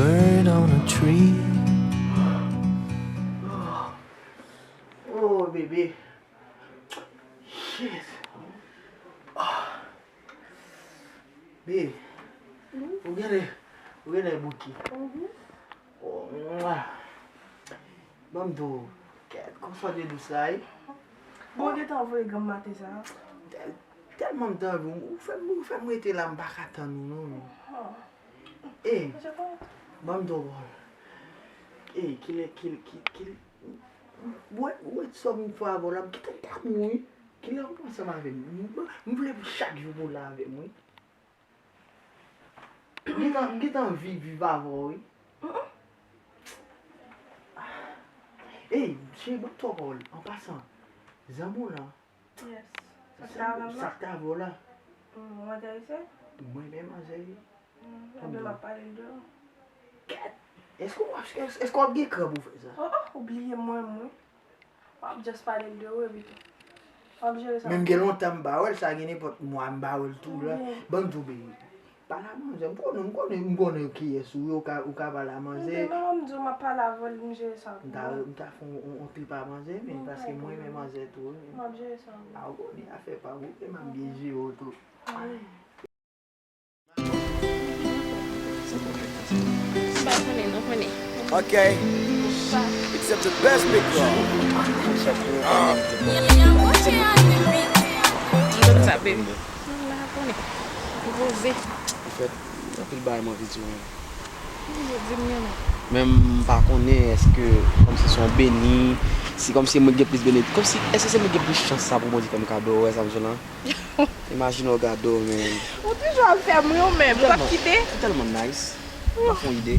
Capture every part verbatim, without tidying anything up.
Bird on a tree. Oh, bebe. Shit. Ah. Babe, ou genlè, ou genlè bouki. Oh, mwa. Ban m di w, kèt, konsa w te dous la, wi. Bon, ou gentan voye granm maten sa a. Tèl-, tèlman m t anvi w, ou fè m, ou fè m rete la, m pa ka tann ou, non. Ey, ban m di w, ey, kilè, kilè, kilè, kilè, ou wè, ou wè sa m fè avè w la, m gentan damou, wi. Kilè w ansanm avè m? M, m vle chak jou pou w la avè m, wi. M gentan, m gentan anvi viv avè w, wi. Ey, cheri, ban m twò pawòl. An pasan, zanmi w lan, sa k te avè w la? Mwen menm, manzè. Ebyen, m ap pale l de ou. Kèt! Èske w ap, èske w ap gen kran pou w fè sa? Oh, oh, ou bliye mwen, mwen. W ap just pale l de ou epi tou. W ap jere sa. Men m gen lontan m pa wè l, sa gen nenpòt mwa m pa wè l tou la. Ban m di w, bebe. Pale a manzè, m konnen, m konnen, m konnen kiyès ou ye, ou ka, ou ka pale a manzè. Ebyen, men mwen m di w, m ap pale avè l, m jere sa pou mwen. M ta, m ta fè yon, yon, yon trip a manzè, men paske mwen renmen manzè tou, wi. M ap jere sa pou ou. A, ou konnen afè pa w, ou konnen m ap byen jere w tou. Ok. Except the best big girl. Mwen konn sa, baby. Mwen la konnen. Mwen poze. Anfèt, anpil bagay mwen anvi di w. Di m, non. Men m pa konnen èske kòmsi se yon beni, si kòmsi se mwen ki gen plis beni, kòmsi èske se mwen ki gen plis chans sa pou Bondye fè m kado, ou wè sa m di w lan? Imajine w gade w, men. Ou toujou ap fè m ri w menm, ou p ap kite. Ou tèlman nice. M ap fè yon ide.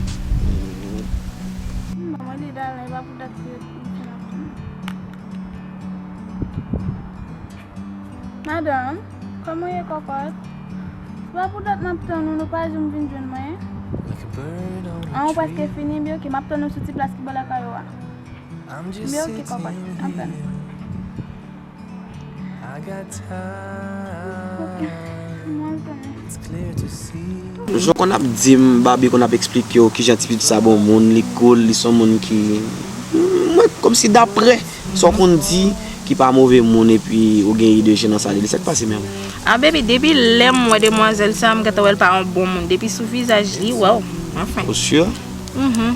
Maman li dal, e pa pou dat li. Madanm, kòman w ye, kòkòt? Se pa pou dat m ap tann ou, nou pa janm vin jwenn mwen. An, ou prèske fini, byen oke, m ap tann ou sou ti plas ki bò lakay ou a. Byen oke, kòkòt, m ap tann ou. Jan w konn ap di m, Babi konn ap eksplike w kijan ti pitit sa bon moun, li cool, li se yon moun ki, mwen, kòmsi daprè sa w konn di, ki pa move moun, epi ou gen ide jan nan sa li ye, sa k pase menm? A, baby, depi lè m wè demwazèl sa, m gentan wè l pa yon bon moun. Depi sou vizaj li, waw, anfen. Ou si? Mhm.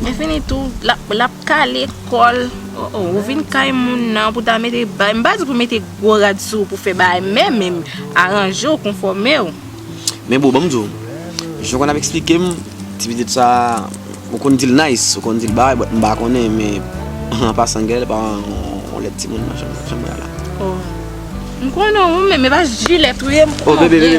Men fini tou, l ap, l ap kale kò l. Oh, oh, ou vin kay moun nan pou ta mete bay. M pa di pou mete gwo rad sou ou pou fè bagay, men, men aranje w, konfòme w. Men bon, ban m di w, jan w konn ap eksplike m, ti pitit sa, ou konn di l nice, ou konn di l bagay, but m pa konnen, men an pasan, gade l pa yon, yon lèt timoun nan chanm, chanm la. Oh. M konnen ou menm, e pa jilèt ou ye, m konnen. Oh, bebe, bebe.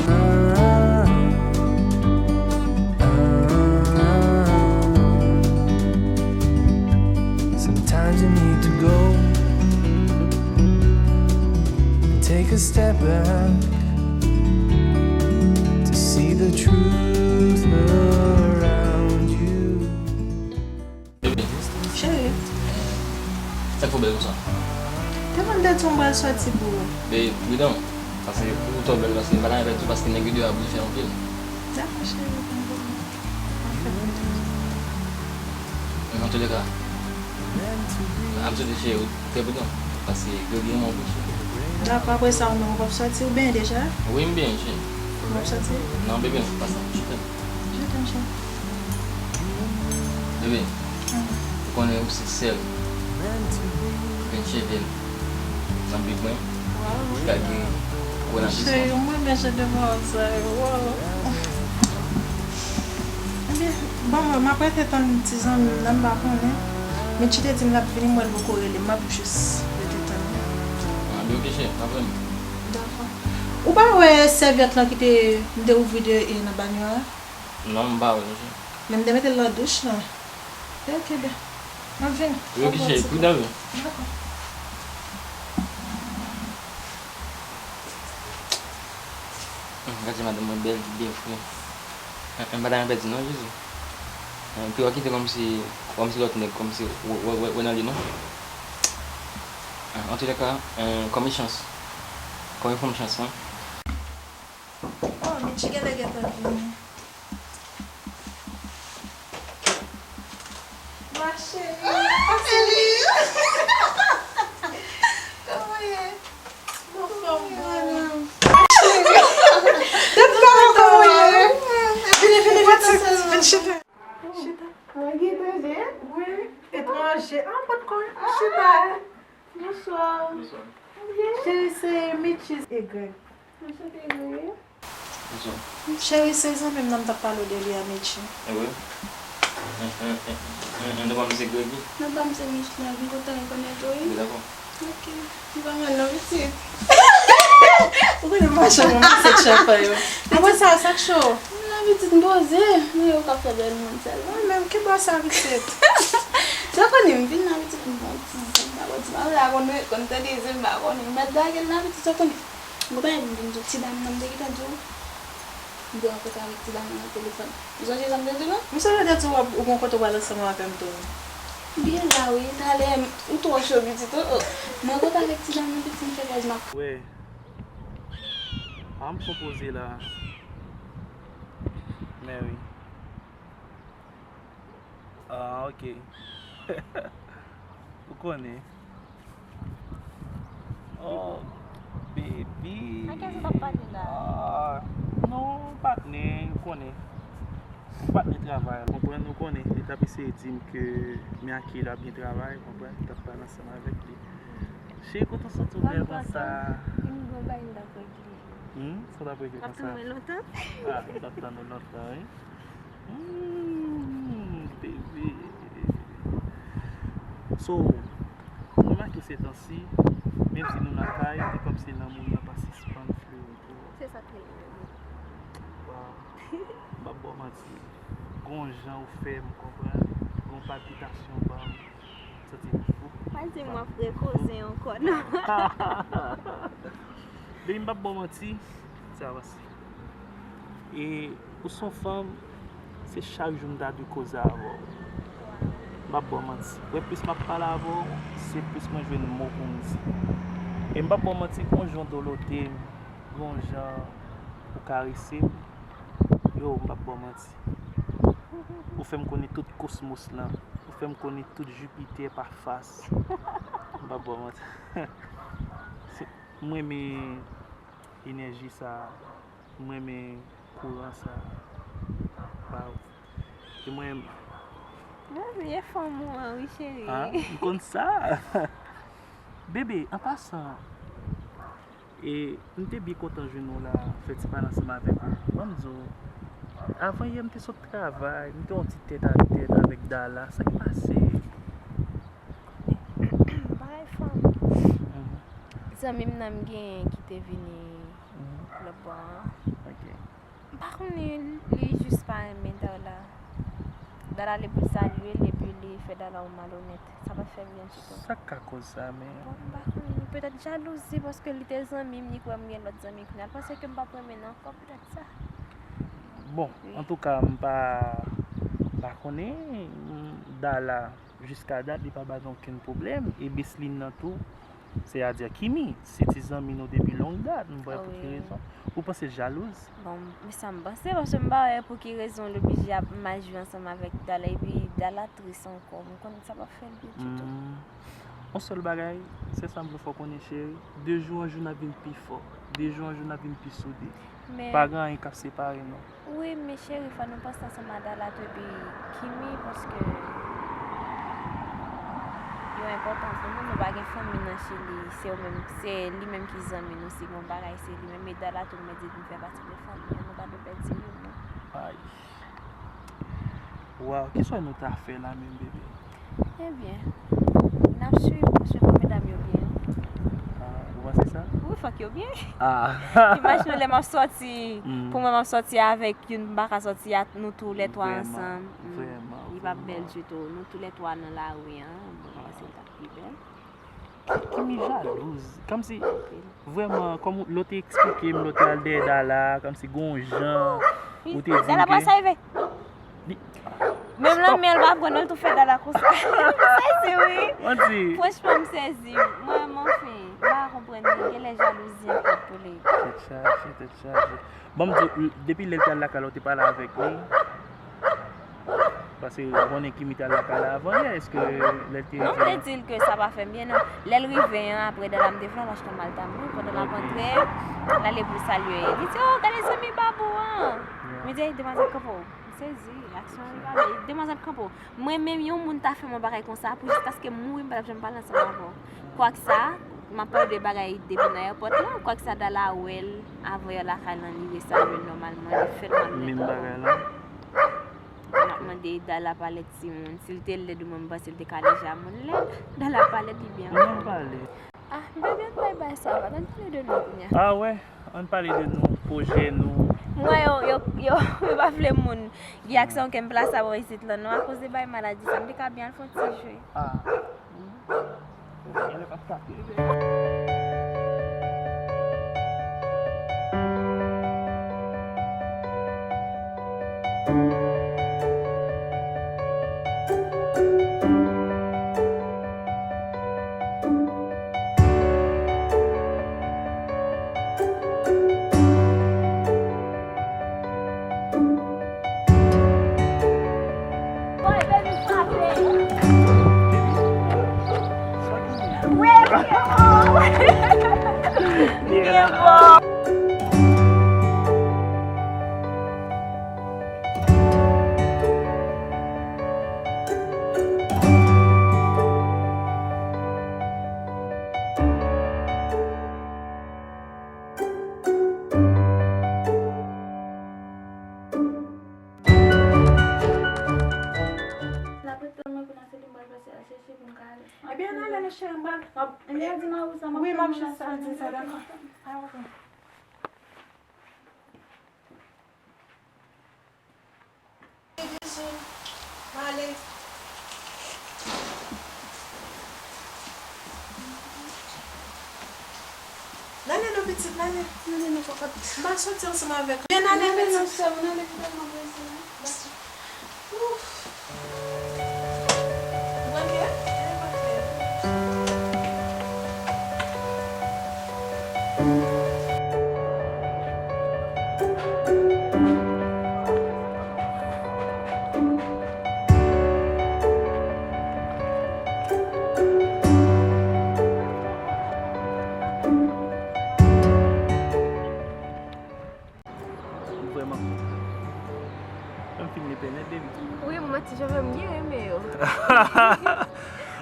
Sometimes you need to go and take a step back to see the truth around you. Cheri. Sa k fè w bèl konsa? Te konn te di w m pral sòti pou ou. Be, pridan, paske pou ou twò bèl, paske m pa ta renmen pèdi w, paske nèg yo deyò a bouje anpil. Dakò, cheri, pa gen pwoblèm. Nan touleka, m ap swete cheri ou trè pridan, paske yo gen yon moun pou sou. Dakò, apre sa, ou menm, ou p ap sòti, ou benyen deja? Wi, m benyen, cheri. Ou p ap sòti? Non, bebe, pa sa, je t'aime. Je t'aime, cheri. Bebe, ou konnen ou se sèl grenn cheve nan bib mwen ki ka gen kouwè nan pis mwen. Cheri, mwen renmen jan de pawòl sa yo. Waw. Ebyen, bon, mwen, m ap rete tann ti zanmi m nan, m pa konnen. Mitchy te di m l ap vini, m wè l poko rele m, m ap jis rete tann li. Ah, byen, oke, cheri, pa pwoblèm. Dakò. Ou pa wè sèvyèt lan ki te, m te ouvri de, e, nan banyo a? Non, m pa wè, non, cheri. Men m te mete l nan douch lan. Byen, oke, byen. M ap vini. Wi, oke, cheri, pridan, wi. Dakò. Hmm, gade madanm mwen bèl, li byen fre. Hein, hein, pa ta renmen pèdi non, Jezi. Hein, epi w ap kite kòmsi, kòmsi lòt nèg, kòmsi w, w, w, w nan li non. Hein, antoulèka, hein, kòm yon chans. Kòm yon fòm chans, hein. Oh, Mitchy genlè gentan vini. Ma chérie. Ah, Eli. Kòman ye? Mwen anfòm, boo. Ma chérie. Depi talè, kòman ye? Vini, vini, vini, vin chita. Chita. Mwen gen etranje? Wi, etranje. Ah, potko. Chita. Bonswa. Bonswa. Cheri, se Mitchy e Greg. Anchante, Greg. Bonswa. Cheri, se zanmi m nan m t ap pale w de li a, Mitchy. E wi? Nonm pa m se Greg wi. Nonm pa m se Mitchy, m kontan rekonèt ou wi. Dakò. Ok. Li pa mal non, pitit. Ou konnen m pa janm ranmase chanpay yo. Apre sa, sa k cho? Mwen la pitit m poze, mwen yo ka fè bèl moun sèlman. Mwen menm, ki bò sa pitit? Sa konnen m vin la pitit m bon ti zen, m pa bon ti zen. Mwen la konn, konn tande zen, m pa konnen. M mèt dage l la pitit, sa konnen. Mwen pa vin di w, ti dam nan, m te gentan di w. M te rankontre avèk ti dam nan nan telefòn. Ou sonje sa m te di w lan? M sonje w te di w ap, ou gon kote w pral ansanm avè m tou. Byen la wi, talè, ou twò cho pitit, oh, oh. M rankontre avèk ti dam nan pitit, m fè pòz m ap. Wè. A m konpoze la. Mary. Ah, ok. Ou konnen. Oh, baby. Ak kiyès ou t ap pale la? Ah, non, patnè, ou konnen. Yon patnè travay, ou konprann, ou konnen. Li t ap eseye di m ke Miyaki la byen travay, ou konprann, li t ap pale ansanm avèk li. Cheri, kote w soti w bèl konsa? Vin gon bagay m t ap regle. Hmm? Sa w t ap regle konsa? Ap tann mwen lontan? Ah, m t ap tann ou lontan, wi. Hmm, baby. So, m remake se tan si, menm si nou nan kay, e kòmsi lanmou nou an pa sispann fleuri twò. Se sa k rele lanmou. Waw. M p ap ba w manti. Gon jan ou fè m konprann, gon palpitasyon ban m. Santi m fou. Pa di m w ap repoze ankò, non. Baby, m p ap ba w manti, sa pase. E ou se yon fanm, se chak jou m ta dwe koze avè w. M p ap ba w manti. Wè, plis m ap pale avè w, se plis mwen jwenn mo pou m di. E m p ap ba w manti, gon jan w dolote m, gon jan ou karese m. Yo, m p ap ba w manti. Ou fè m konnen tout kosmos lan. Ou fè m konnen tout Jipitè pa fas. M p ap ba w manti. Se, m renmen enèji sa a. M renmen kouran sa a. Waw. E mwen. Mwen vye fanm ou an, wi, cheri. Ah, m konn sa. Bebe, an pasan, e, m te byen kontan jwenn ou la, fè ti pale ansanm avèk ou. Ban m di w, avan yè, m te sot travay, m te yon ti tèt a tèt avèk Dala. Sa k pase? Bagay fanm. Mhm. Zanmi m nan m genyen ki te vini Mhm. lòt bò an. Ok. M pa konnen, li jis pa renmen Dala. Dala li pou l salye l epi li fè Dala yon malonèt. Sa pa t fè m byen ditou. Sa k ka koz sa menm? Bon, m pa konnen. Petèt jalouzi paske li te zanmi m, li kwè m gen lòt zanmi kounye a. L panse ke m p ap renmen l ankò, petèt sa. Bon, wi. Antouka, m pa, m pa konnen, m, Dala. Jiska dat, li pa ba nou okenn pwoblèm. E Beslin nan tou, sètadi Kimi, se ti zanmi nou depi long dat, m pa wè pou ki rezon. Ou panse l jalouz? Bon, men sa m panse, paske m pa wè pou ki rezon l oblije ap mal jwe ansanm avèk Dala, epi Dala tris ankò. M konnen sa p ap fè l byen ditou. Hmm. Yon sèl bagay, se sa m vle fè w konnen, cheri. De jou an jou, n ap vin pi fò. De jou an jou, n ap vin pi soude. Men pa gen anyen k ap separe nou. Wi, men cheri, fò nou panse ansanm a Dala tou epi Kimi, paske yo enpòtan pou nou. Nou pa gen fanmi nan Chili, se yo menm, se li menm ki zanmi nou, si gen yon bagay, se li menm. E Dala tou, m di, li fè pati de fanmi an, nou pa dwe pèdi youn, non. Ay. Waw, kisa nou ta fè la menm, bebe? Ebyen, n ap swiv, swiv medam yo byen. Ah, ou panse sa? Wi, fòk yo byen. Ah. Imajine w lè m ap sòti, hmm, pou mwen m ap sòti avèk youn, m pa ka sòti a nou tou lè twa ansanm. Vrèman, vrèman. Li p ap bèl ditou. Nou tou lè twa nan lari an, bon, m panse l t ap pi bèl. Kimi jalouz. Kòmsi, vrèman, kòm lè w te eksplike m, lè w te al dèyè Dala, kòmsi gon jan ou te di m ke Dala pral salive. Menm lanmè l pa pran, l tou fè Dala konsa. M sezi, wi. Franchman, m sezi. Mwen, m anfen, m pa konprann li. Genlè jalouzi an tèt pou li. Tèt chaje, tèt chaje. Bon, m di w, depi lè l te al lakay la, w te pale avèk li? W Paske ou konnen Kimi t al lakay la avan yè, èske lè l te Non, m te di l ke sa pa fè m byen, non. Lè l rive an, apre Dala m te fè, l achte yon malta mwen, pandan l ap antre, l ale pou l salye. Li di, "Oh, gade zanmi Babou an!" M di, "Ey, demwazèl kanpe w." M sezi, aksyon an rive, demwazèl kanpe w. Mwen menm, yon moun ta fè m yon bagay konsa, pou jis paske m mouri, m pa t ap janm pale ansanm avè w. Kwaksa, m ap pale de bagay depi nan èpòt la, kwaksa Dala wè l avè yo lakay lan, li resalye l nòmalman, li fè l mal nèt. Menm bagay la. M ap mande Dala pa lèd timoun. Si l te lèd, mwen, m panse l te ka deja moun lèd. Dala pa lèd, li byen anfòm. Mwen pale. Ah, m pa byen bay bay sa, pa. Ann pale de nou kounye a. Ah wè, ann pale de nou, pwojè nou. Mwen, yo, yo, yo, yo pa vle moun gen aksyon ke m plase avè w isit lan, non, akoz de bay maladi sa, m te ka byen al fè yon ti jwe. Ah. L ap ret tann mwen pou n al soti, m pral pase al chèche pou m ka ale. Ebyen, n ale non, cheri, m pral, m ap, Ebyen, di Mawozo, m ap wi, m ap tann jis al di sa, dakò. Ay, ok. Bizou. M ale. N ale non, pitit, n ale. N ale non, papa. M pral soti ansanm avèk ou. Byen, n ale, pitit. N ale non, sè m, n ale, m tèlman prese. Ouf. Ou pran kè? M vrèman kontan. Mwen m fin lepè nèt, baby. Wi, m wè ti cheve m byen renmen yo.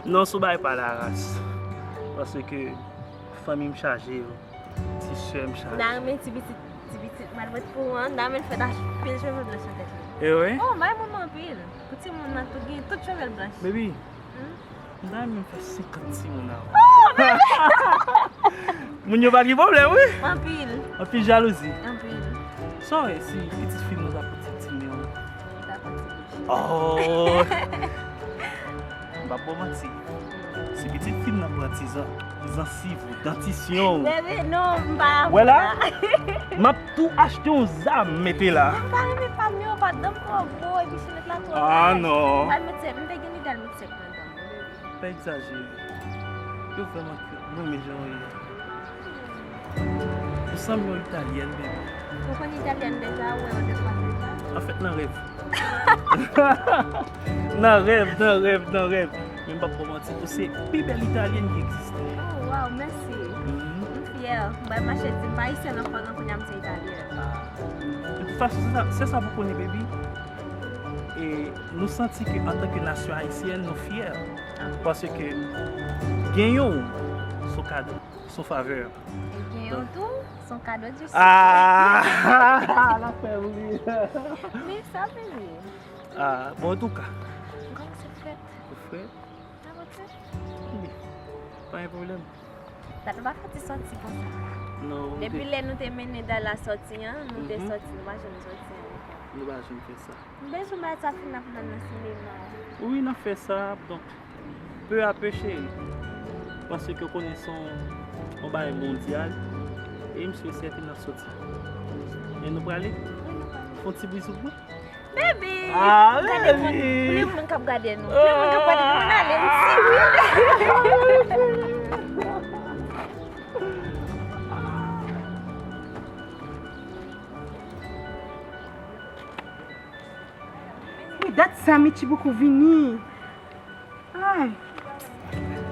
Non, se yon bagay pa laras. Paske fanmi m chaje yo. Ti sè m chaje. M ta renmen ti pitit, ti pitit m al met pou ou an, m ta renmen l fèt ak pil cheve blanch sou tèt li. E wi? Oh, m bay moun anpil. Pou timoun nan, tout gen tout cheve l blanch. Baby, hmm? M ta renmen fè senkant timoun avè w. Oh, baby! Moun yo pa gen pwoblèm, wi. Anpil. Anpil jalouzi. Anpil. Sa w wè si pitit fi m nan ta pran ti timoun? Li ta pran ti bouch. Oh! M p ap ba w manti. Si pitit fi m nan pran ti zan-, ti zansiv ou dantisyon w. Baby, non, m pa. Wè la? M ap tou achte yon zam mete la. M pa renmen pa m yo, pa dan m twò gwo, epi chenèt la twò laj. Ah, non. M pa met sèk, m te gen lide al met sèk nan dan m, baby. Pa egzajere. Yo vrèman cute. Mwen renmen jan w ye a. Ou sanble yon Italyèn, baby. Ou konn Italyèn deja, ou wè yo de fwa deja? Anfèt, nan rèv. Nan rèv, nan rèv, nan rèv. Men m p ap ba w manti, ou se pi bèl Italyèn ki egziste. Oh, wow, mèsi. Mhm. M fyè. M pral mache di m pa Ayisyèn ankò, non, kounye a m se Italyèn. De tout fason, se sa, se sa pou konnen, baby. E nou santi ke antanke nasyon ayisyèn, nou fyè. Paske genyen w, se yon kado, se yon favè. E genyen w tou, se yon kado di syèl. Ah! L ap fè m ri. Men sa, baby. Ah, bon, antouka. Kòman se fèt? Ou frèt? Sa bon, se? Wi. Pa gen pwoblèm. Dat nou pa fè ti sòti konsa. Non, depi lè nou te mennen Dala sòti an, nou te sòti, nou pa janm sòti an ankò. Nou pa janm fè sa. M bezwen bay sa fin ap nan nan sinema. Wi, n ap fè sa, donk, peu à peu, cheri. Paske w konnen se yon, yon bagay mondyal, e m si e sèten n ap sòti. E nou prale? Wi, nou prale. Fè yon ti bizou pou mwen. Baby! Ah, gade moun, baby! Plen moun k ap gade nou. Plen moun k ap gade nou. Ann ale, m di wi. Wi, Dat sa Mitchy poko vini. Ay.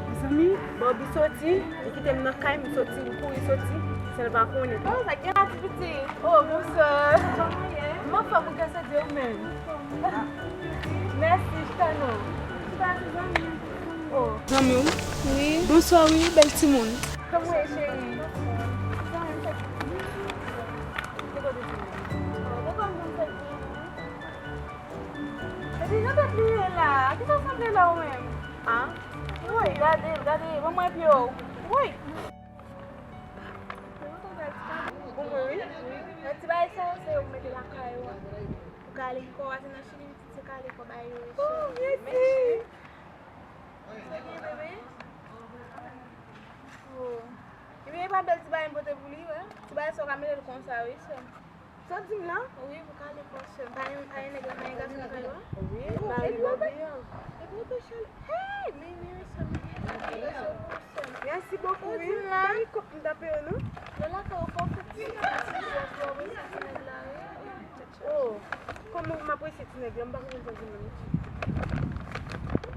Mezanmi, Bobby soti, li kite m nan kay, m soti, m kouri soti, san l pa konnen. Oh, sa gen la, ti piti. Oh, bonswa. Kòman w ye? M anfòm, ou ka soti ou menm. Mèsi, chita non. Chita, ti zanmi. Oh. Zanmi w? Wi. Bonswa, wi, bèl timoun. Kòman w ye, cheri? Zanmi m fèt. Ki kote w ye? Oh, poko m konn fèt. Epi jan tèt li ye la, kisa w sanble la ou menm? A? Woy, gade l, gade, ban mwen pye w. Woy! Pou mwen, wi. Nan ti bagay sa yo, se yo k mete lakay ou a. Ou ka ale kò a, se nan chili pitit, se ka ale kò bay yo. Oh, mèsi. Sa gen bebe? Oh. Ebyen, e pa bèl ti bagay m pote pou li, wi. Ti bagay sa, w ka mete l konsa, wi, sè m. Sa w di m la? Wi, pou kale pòsyon. Pa gen, pa gen nèg la, pa gen gason nan kay la? Wi, mari Bobby an. Epi w te chale. Hey, men, men, men, sa, men, men, men, sa, men, sa. Mèsi bokou, wi. Sa w di m la? Pa gen kòb m ta peye w, non? Lè lakay ou fò w fè ti bagay, ti bagay, ti bagay, ti nèg la, wi. Oh, kòman m apresye ti nèg la, m pa konprann sa w di m nan, Mitchy.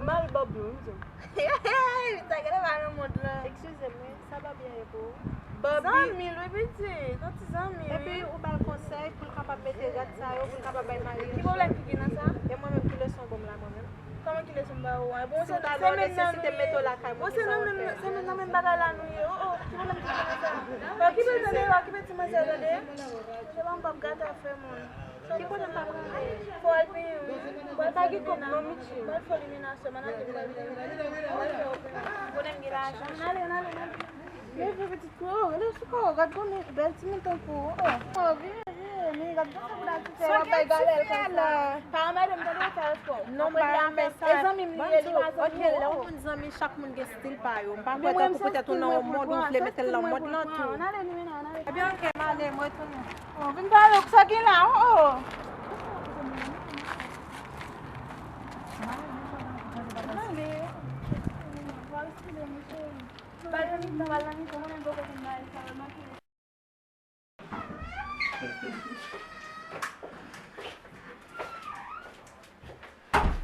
M al Bobby, wi, m di w. Hey, hey, hey, sa gade pa nan mond lan. Eskize m, wi, sa Bobby an ye pou ou? Bobby. Zanmi l, wi, pitit, yon ti zanmi, wi. Epi ou ba l konsèy pou l kapab mete rad sa yo, pou l kapab bay mari yo. Ki pwoblèm ki gen nan sa? E mwen menm, ki leson w ban m la, mwen menm? Kòman ki leson m ba ou a? Bon, se, se menm nan nou ye. Bon, se nan menm, se menm nan menm bagay la nou ye. Oh, oh, ki pwoblèm ki gen nan sa? Okipe l tande, okipe ti manzè tande. Se pa m p ap gate afè moun. Ki kote m ta prale? Fò al penyen, wi. Mwen pa gen kòb non, Mitchy. Mwen fò liminasyon, mwen ap vin mwen vin. Kote m gen lajan? Ann ale, ann ale, ann ale. Leve pitit kou, oh, leve sou kò, gad gon bèl timoun tankou ou, oh. Oh, vini, vini, gad gon timoun ak ti fè, w ap bay galè l konsa. Pa anmède m, tande w fè espò. Non, m pa renmen sa. E zanmi m li ye, li pa zanmi w. Ok, lè yon moun zanmi, chak moun gen stil pa yo. M pa kwè tankou poutèt ou nan yon mond, ou vle mete l nan mond lan tou. Ann ale, nou, ann ale. Ebyen, ok, m ale, m retounen. Oh, vin pale, sa gen la, oh, oh.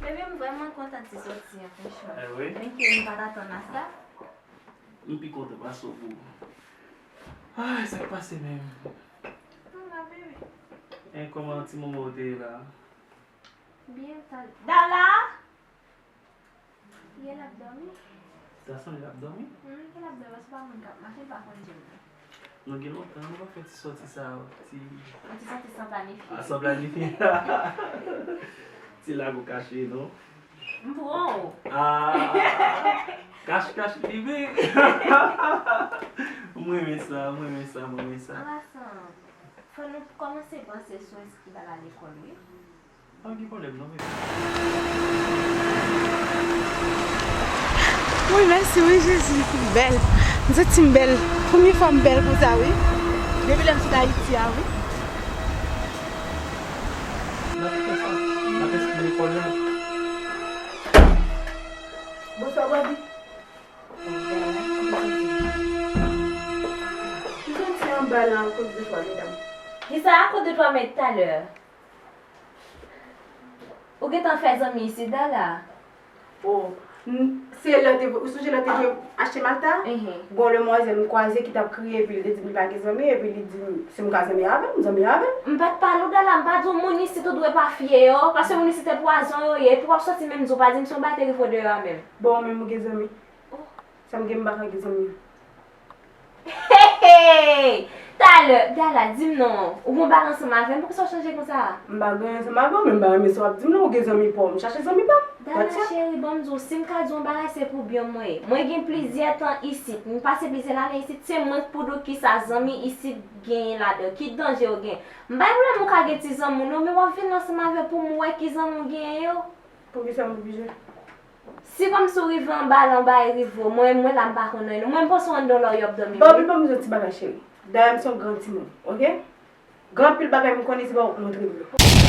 Bebe, m vrèman kontan ti soti an, franchman. Eh wi. Men ke m pa t atann a sa. M pi kontan pase w pou ou. Ay, sa k pase menm? Ann la, bebe. E kòman ti momo w te ye la? Byen, tan. Dala! Ye l ap dòmi? Sa sanble l ap dòmi? Wi, ke l ap dòmi, se pa moun k ap mache, l pa konn djòl. Nou gen lontan, nou pa fè ti sòti sa yo, ti. Yon ti sòti san planifye. A, san planifye. Ti lago kache, non? M pran w. A, kach, kach, li vin. M renmen sa, m renmen sa, m renmen sa. An pasan, fò nou kòmanse panse sou enskribal a lekòl, wi. Pa gen pwoblèm non, bebe. Wi, mèsi, wi, Jezi, m bèl. M santi m bèl. Premye fwa m bèl konsa, wi. Depi lè m sot Ayiti a, wi. N ap fè sa. N ap esplike lekòl la. Bonswa, Bobby. M santi anba la akoz de twa medam. Kisa akoz de twa medam talè? Ou gentan fè zanmi isit, Dala? Oh, n-, se lè te, ou sonje lè te vle achte Malta? Mhm. Gon demwazèl m kwaze ki t ap kriye, epi li te di m li pa gen zanmi, epi li di m si m ka zanmi avè l, m zanmi avè l. M pa t pale w, Dala, m pa di w moun isit ou dwe pa fye yo, paske moun isit se pwazon yo ye, epi w ap sòti menm di w pa di m si w bateri fò deyò a menm. Bon, ou menm ou gen zanmi? Oh. Sa m gen m pa ka gen zanmi. Hey, hey! Talè, Dala, di m non, ou gen yon bagay ansanm avè m, poukisa w chanje konsa? M pa gen ansanm avè w, men m pa renmen sa w ap di m non, ou gen zanmi pa w, m chache zanmi pa m. Dala cheri, ban m di w, si m ka di w yon bagay, se pou byen mwen. Mwen gen plizyè tan isit, m pase plizyè lane isit, se mwen k pou di w kisa zanmi isit genyen ladan, ki danje yo gen. M pa gen pwoblèm ou ka gen ti zanmi w non, men w ap vin ansanm avè pou m wè ki zanmi w genyen yo. Poukisa m oblije? Si kòmsi w rive anba la, yon bagay rive w, mwen, mwen la m pa konn anyen non. Mwen m panse w anndan w la w ap dòmi wi. Bobby, ban m di w ti bagay cheri. Dayè m se yon gran timoun, oke? Gen anpil bagay m konnen se pa ou k montre m yo.